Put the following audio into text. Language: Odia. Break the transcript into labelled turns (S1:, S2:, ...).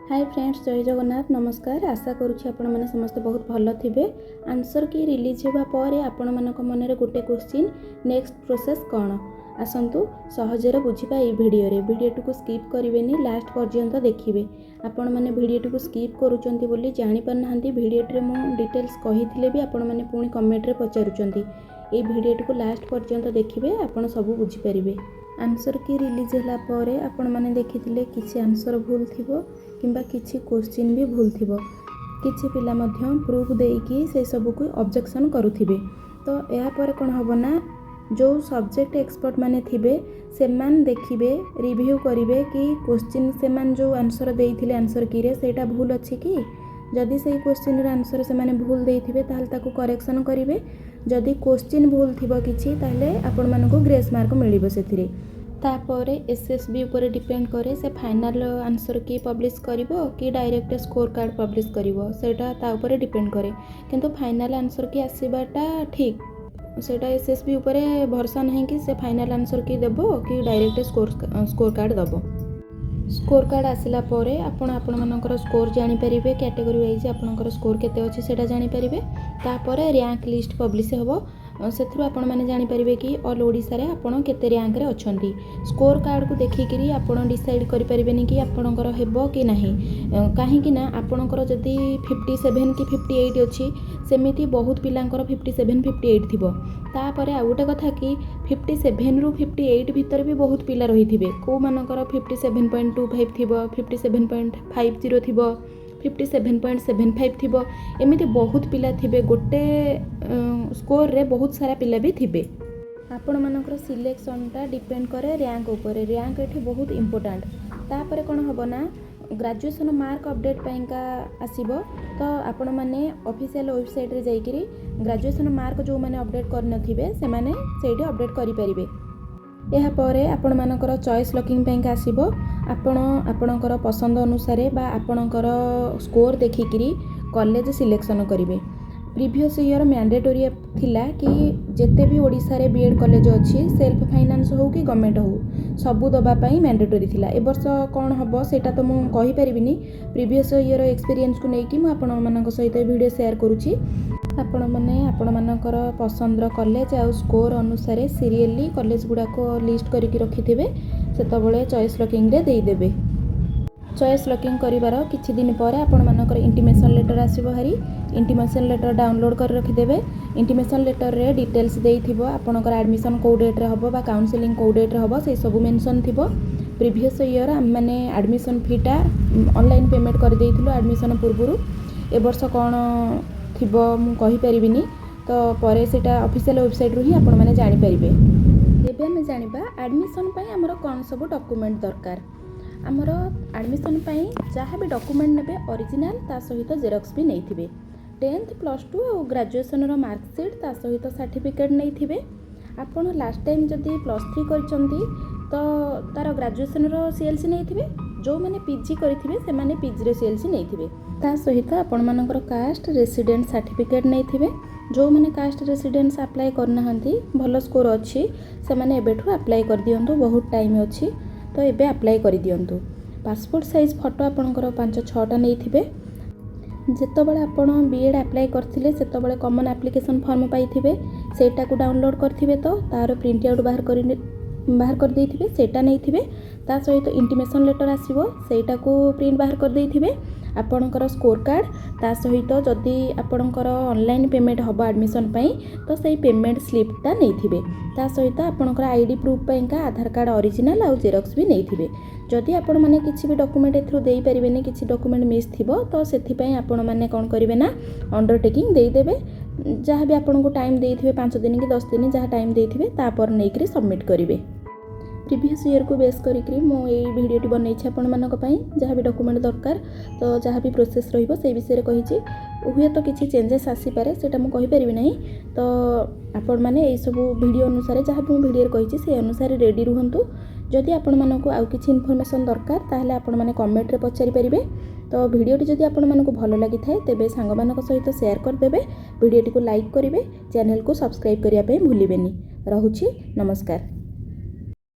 S1: ହାଇ ଫ୍ରେଣ୍ଡସ୍, ଜୟ ଜଗନ୍ନାଥ, ନମସ୍କାର। ଆଶା କରୁଛି ଆପଣମାନେ ସମସ୍ତେ ବହୁତ ଭଲ ଥିବେ। ଆନ୍ସର୍ କି ରିଲିଜ୍ ହେବା ପରେ ଆପଣମାନଙ୍କ ମନରେ ଗୋଟେ କୋଶ୍ଚିନ୍, ନେକ୍ସଟ ପ୍ରୋସେସ୍ କ'ଣ? ଆସନ୍ତୁ ସହଜରେ ବୁଝିବା ଏଇ ଭିଡ଼ିଓରେ। ଭିଡ଼ିଓଟିକୁ ସ୍କିପ୍ କରିବେନି, ଲାଷ୍ଟ ପର୍ଯ୍ୟନ୍ତ ଦେଖିବେ। ଆପଣମାନେ ଭିଡ଼ିଓଟିକୁ ସ୍କିପ୍ କରୁଛନ୍ତି ବୋଲି ଜାଣିପାରୁନାହାନ୍ତି। ଭିଡ଼ିଓଟିରେ ମୁଁ ଡିଟେଲ୍ସ କହିଥିଲେ ବି ଆପଣମାନେ ପୁଣି କମେଣ୍ଟରେ ପଚାରୁଛନ୍ତି। ଏଇ ଭିଡ଼ିଓଟିକୁ ଲାଷ୍ଟ ପର୍ଯ୍ୟନ୍ତ ଦେଖିବେ, ଆପଣ ସବୁ ବୁଝିପାରିବେ। ଆନ୍ସର୍ କି ରିଲିଜ୍ ହେଲା ପରେ ଆପଣମାନେ ଦେଖିଥିଲେ କିଛି ଆନ୍ସର୍ ଭୁଲ ଥିବ କିମ୍ବା କିଛି କୋଶ୍ଚିନ୍ ବି ଭୁଲ ଥିବ। କିଛି ପିଲା ମଧ୍ୟ ପ୍ରୁଫ୍ ଦେଇକି ସେସବୁକୁ ଅବଜେକ୍ସନ୍ କରୁଥିବେ। ତ ଏହାପରେ କ'ଣ ହେବ ନା, ଯେଉଁ ସବଜେକ୍ଟ ଏକ୍ସପର୍ଟ ମାନେ ଥିବେ, ସେମାନେ ଦେଖିବେ, ରିଭ୍ୟୁ କରିବେ କି କୋଶ୍ଚିନ୍ ସେମାନେ ଯେଉଁ ଆନ୍ସର୍ ଦେଇଥିଲେ ଆନ୍ସର୍ କିରେ, ସେଇଟା ଭୁଲ ଅଛି କି। ଯଦି ସେଇ କୋଶ୍ଚିନ୍ର ଆନ୍ସର୍ ସେମାନେ ଭୁଲ ଦେଇଥିବେ, ତାହେଲେ ତାକୁ କରେକ୍ସନ୍ କରିବେ। ଯଦି କୋଶ୍ଚିନ୍ ଭୁଲ ଥିବ କିଛି, ତାହେଲେ ଆପଣମାନଙ୍କୁ ଗ୍ରେସ୍ ମାର୍କ ମିଳିବ ସେଥିରେ। ତାପରେ ଏସ୍ଏସ୍ବି ଉପରେ ଡିପେଣ୍ଡ କରେ, ସେ ଫାଇନାଲ୍ ଆନ୍ସର୍ କି ପବ୍ଲିଶ କରିବ କି ଡାଇରେକ୍ଟ ସ୍କୋର୍ କାର୍ଡ଼ ପବ୍ଲିଶ କରିବ, ସେଇଟା ତା ଉପରେ ଡିପେଣ୍ଡ କରେ। କିନ୍ତୁ ଫାଇନାଲ୍ ଆନ୍ସର୍ କି ଆସିବାଟା ଠିକ୍, ସେଇଟା ଏସ୍ଏସ୍ବି ଉପରେ ଭରସା ନାହିଁ କି ସେ ଫାଇନାଲ୍ ଆନ୍ସର୍ କି ଦେବ କି ଡାଇରେକ୍ଟ ସ୍କୋର୍ କାର୍ଡ଼ ଦେବ। ସ୍କୋର୍ କାର୍ଡ଼ ଆସିଲା ପରେ ଆପଣ ଆପଣମାନଙ୍କର ସ୍କୋର୍ ଜାଣିପାରିବେ। କ୍ୟାଟେଗୋରୀ ୱାଇଜ୍ ଆପଣଙ୍କର ସ୍କୋର୍ କେତେ ଅଛି, ସେଇଟା ଜାଣିପାରିବେ। ତାପରେ ର୍ୟାଙ୍କ ଲିଷ୍ଟ ପବ୍ଲିଶ ହେବ। ସେଥିରୁ ଆପଣମାନେ ଜାଣିପାରିବେ କି ଅଲ୍ ଓଡ଼ିଶାରେ ଆପଣ କେତେ ର୍ୟାଙ୍କରେ ଅଛନ୍ତି। ସ୍କୋର୍ କାର୍ଡ଼କୁ ଦେଖିକିରି ଆପଣ ଡିସାଇଡ଼୍ କରିପାରିବେନି କି ଆପଣଙ୍କର ହେବ କି ନାହିଁ। କାହିଁକି ନା ଆପଣଙ୍କର ଯଦି 57 କି 58 ଅଛି, ସେମିତି ବହୁତ ପିଲାଙ୍କର 57, 58 ଥିବ। ତାପରେ ଆଉ ଗୋଟେ କଥା କି 57ରୁ 58 ଭିତରେ ବି ବହୁତ ପିଲା ରହିଥିବେ। କେଉଁମାନଙ୍କର 57.25 ଥିବ, 57.50 ଥିବ, 57.75 ଥିବ, ଏମିତି ବହୁତ ପିଲା ଥିବେ। ଗୋଟେ ସ୍କୋରରେ ବହୁତ ସାରା ପିଲା ବି ଥିବେ। ଆପଣମାନଙ୍କର ସିଲେକ୍ସନ୍ଟା ଡିପେଣ୍ଡ କରେ ର୍ୟାଙ୍କ ଉପରେ। ର୍ୟାଙ୍କ ଏଠି ବହୁତ ଇମ୍ପୋର୍ଟାଣ୍ଟ। ତାପରେ କ'ଣ ହେବ ନା, ଗ୍ରାଜୁଏସନ୍ ମାର୍କ ଅପଡ଼େଟ୍ ପାଇଁକା ଆସିବ। ତ ଆପଣମାନେ ଅଫିସିଆଲ୍ ୱେବସାଇଟ୍ରେ ଯାଇକରି ଗ୍ରାଜୁଏସନ୍ ମାର୍କ ଯେଉଁମାନେ ଅପଡ଼େଟ୍ କରିନଥିବେ, ସେମାନେ ସେଇଠି ଅପଡ଼େଟ୍ କରିପାରିବେ। ଏହାପରେ ଆପଣମାନଙ୍କର ଚଏସ୍ ଲକିଂ ପାଇଁକା ଆସିବ। ଆପଣ ଆପଣଙ୍କର ପସନ୍ଦ ଅନୁସାରେ ବା ଆପଣଙ୍କର ସ୍କୋର୍ ଦେଖିକିରି କଲେଜ ସିଲେକ୍ସନ୍ କରିବେ। ପ୍ରିଭିୟସ୍ ଇୟର୍ ମ୍ୟାଣ୍ଡେଟୋରି ଥିଲା କି ଯେତେ ବି ଓଡ଼ିଶାରେ ବି ଏଡ଼୍ କଲେଜ ଅଛି, ସେଲ୍ଫ ଫାଇନାନ୍ସ ହେଉ କି ଗଭର୍ଣ୍ଣମେଣ୍ଟ ହେଉ, ସବୁ ଦେବା ପାଇଁ ମ୍ୟାଣ୍ଡେଟୋରି ଥିଲା। ଏ ବର୍ଷ କ'ଣ ହେବ, ସେଇଟା ତ ମୁଁ କହିପାରିବିନି। ପ୍ରିଭିୟସ୍ ଇୟର୍ ଏକ୍ସପିରିଏନ୍ସକୁ ନେଇକି ମୁଁ ଆପଣମାନଙ୍କ ସହିତ ଏ ଭିଡ଼ିଓ ସେୟାର କରୁଛି। ଆପଣମାନେ ଆପଣମାନଙ୍କର ପସନ୍ଦର କଲେଜ ଆଉ ସ୍କୋର୍ ଅନୁସାରେ ସିରିଏଲି କଲେଜ ଗୁଡ଼ାକ ଲିଷ୍ଟ କରିକି ରଖିଥିବେ, ସେତେବେଳେ ଚଏସ୍ ଲକିଂରେ ଦେଇଦେବେ। ଚଏସ୍ ଲକିଂ କରିବାର କିଛି ଦିନ ପରେ ଆପଣମାନଙ୍କର ଇଣ୍ଟିମେସନ୍ ଲେଟର୍ ଆସିବ ହାରି। ଇଣ୍ଟିମେସନ୍ ଲେଟର୍ ଡାଉନଲୋଡ଼୍ କରି ରଖିଦେବେ। ଇଣ୍ଟିମେସନ୍ ଲେଟର୍ରେ ଡିଟେଲ୍ସ ଦେଇଥିବ, ଆପଣଙ୍କର ଆଡ଼ମିସନ୍ କେଉଁ ଡେଟ୍ରେ ହେବ ବା କାଉନସିଲିଂ କେଉଁ ଡେଟ୍ରେ ହେବ, ସେସବୁ ମେନସନ୍ ଥିବ। ପ୍ରିଭିୟସ୍ ଇୟର୍ ଆମେମାନେ ଆଡ଼ମିସନ୍ ଫିଟା ଅନଲାଇନ୍ ପେମେଣ୍ଟ କରିଦେଇଥିଲୁ ଆଡ଼ମିସନ୍ ପୂର୍ବରୁ। ଏ ବର୍ଷ କ'ଣ ଥିବ, ମୁଁ କହିପାରିବିନି। ତ ପରେ ସେଇଟା ଅଫିସିଆଲ୍ ୱେବସାଇଟ୍ରୁ ହିଁ ଆପଣମାନେ ଜାଣିପାରିବେ। ଏବେ ଆମେ ଜାଣିବା ଆଡ଼ମିସନ୍ ପାଇଁ ଆମର କ'ଣ ସବୁ ଡକୁମେଣ୍ଟ ଦରକାର। ଆମର ଆଡ଼ମିସନ୍ ପାଇଁ ଯାହା ବି ଡକୁମେଣ୍ଟ ନେବେ, ଅରିଜିନାଲ୍ ତା ସହିତ ଜେରକ୍ସ ବି ନେଇଥିବେ। 10th, +2 ଆଉ ଗ୍ରାଜୁଏସନ୍ର ମାର୍କସିଟ୍, ତା ସହିତ ସାର୍ଟିଫିକେଟ୍ ନେଇଥିବେ। ଆପଣ ଲାଷ୍ଟ ଟାଇମ୍ ଯଦି +3 କରିଛନ୍ତି, ତ ତା'ର ଗ୍ରାଜୁଏସନ୍ର ସିଏଲ୍ସି ନେଇଥିବେ। ଯେଉଁମାନେ ପିଜି କରିଥିବେ, ସେମାନେ ପିଜିର ସିଏଲ୍ସି ନେଇଥିବେ। ତା ସହିତ ଆପଣମାନଙ୍କର କାଷ୍ଟ ରେସିଡେଣ୍ଟ ସାର୍ଟିଫିକେଟ୍ ନେଇଥିବେ। ଯେଉଁମାନେ କାଷ୍ଟ ରେସିଡେନ୍ସ ଆପ୍ଲାଏ କରିନାହାନ୍ତି, ଭଲ ସ୍କୋର୍ ଅଛି, ସେମାନେ ଏବେଠୁ ଆପ୍ଲାଏ କରିଦିଅନ୍ତୁ। ବହୁତ ଟାଇମ୍ ଅଛି, ତ ଏବେ ଆପ୍ଲାଏ କରିଦିଅନ୍ତୁ। ପାସପୋର୍ଟ ସାଇଜ୍ ଫଟୋ ଆପଣଙ୍କର ପାଞ୍ଚ ଛଅଟା ନେଇଥିବେ। ଯେତେବେଳେ ଆପଣ ବି ଏଡ଼୍ ଆପ୍ଲାଏ କରିଥିଲେ, ସେତେବେଳେ କମନ୍ ଆପ୍ଲିକେସନ୍ ଫର୍ମ ପାଇଥିବେ। ସେଇଟାକୁ ଡାଉନଲୋଡ଼୍ କରିଥିବେ, ତ ତା'ର ପ୍ରିଣ୍ଟ ଆଉଟ୍ ବାହାର କରିଦେଇଥିବେ, ସେଇଟା ନେଇଥିବେ। ତା ସହିତ ଇଣ୍ଟିମେସନ୍ ଲେଟର୍ ଆସିବ, ସେଇଟାକୁ ପ୍ରିଣ୍ଟ ବାହାର କରିଦେଇଥିବେ। ଆପଣଙ୍କର ସ୍କୋର୍ କାର୍ଡ଼, ତା ସହିତ ଯଦି ଆପଣଙ୍କର ଅନଲାଇନ୍ ପେମେଣ୍ଟ ହେବ ଆଡ଼ମିସନ୍ ପାଇଁ, ତ ସେଇ ପେମେଣ୍ଟ ସ୍ଲିପ୍ଟା ନେଇଥିବେ। ତା ସହିତ ଆପଣଙ୍କର ଆଇଡ଼ି ପ୍ରୁଫ୍ ପାଇଁକା ଆଧାର କାର୍ଡ଼ ଅରିଜିନାଲ୍ ଆଉ ଜେରକ୍ସ ବି ନେଇଥିବେ। ଯଦି ଆପଣମାନେ କିଛି ବି ଡକୁମେଣ୍ଟ ଏଥିରୁ ଦେଇପାରିବେନି, କିଛି ଡକୁମେଣ୍ଟ ମିସ୍ ଥିବ, ତ ସେଥିପାଇଁ ଆପଣମାନେ କ'ଣ କରିବେ ନା, ଅଣ୍ଡରଟେକିଂ ଦେଇଦେବେ। ଯାହା ବି ଆପଣଙ୍କୁ ଟାଇମ୍ ଦେଇଥିବେ, 5 ଦିନ କି 10 ଦିନ, ଯାହା ଟାଇମ୍ ଦେଇଥିବେ, ତାପରେ ନେଇକରି ସବମିଟ୍ କରିବେ। ପ୍ରିଭିୟସ୍ ଇୟର୍କୁ ବେସ୍ କରିକି ମୁଁ ଏଇ ଭିଡ଼ିଓଟି ବନେଇଛି ଆପଣମାନଙ୍କ ପାଇଁ। ଯାହା ବି ଡକୁମେଣ୍ଟ ଦରକାର, ତ ଯାହା ବି ପ୍ରୋସେସ୍ ରହିବ, ସେଇ ବିଷୟରେ କହିଛି। ହୁଏତ କିଛି ଚେଞ୍ଜେସ୍ ଆସିପାରେ, ସେଇଟା ମୁଁ କହିପାରିବି ନାହିଁ। ତ ଆପଣମାନେ ଏଇସବୁ ଭିଡ଼ିଓ ଅନୁସାରେ, ଯାହା ବି ମୁଁ ଭିଡ଼ିଓରେ କହିଛି, ସେଇ ଅନୁସାରେ ରେଡ଼ି ରୁହନ୍ତୁ। ଯଦି ଆପଣମାନଙ୍କୁ ଆଉ କିଛି ଇନଫର୍ମେସନ୍ ଦରକାର, ତାହେଲେ ଆପଣମାନେ କମେଣ୍ଟରେ ପଚାରିପାରିବେ। ତ ଭିଡ଼ିଓଟି ଯଦି ଆପଣମାନଙ୍କୁ ଭଲ ଲାଗିଥାଏ, ତେବେ ସାଙ୍ଗମାନଙ୍କ ସହିତ ସେୟାର କରିଦେବେ, ଭିଡ଼ିଓଟିକୁ ଲାଇକ୍ କରିବେ, ଚ୍ୟାନେଲକୁ ସବସ୍କ୍ରାଇବ୍ କରିବା ପାଇଁ ଭୁଲିବେନି। ରହୁଛି, ନମସ୍କାର।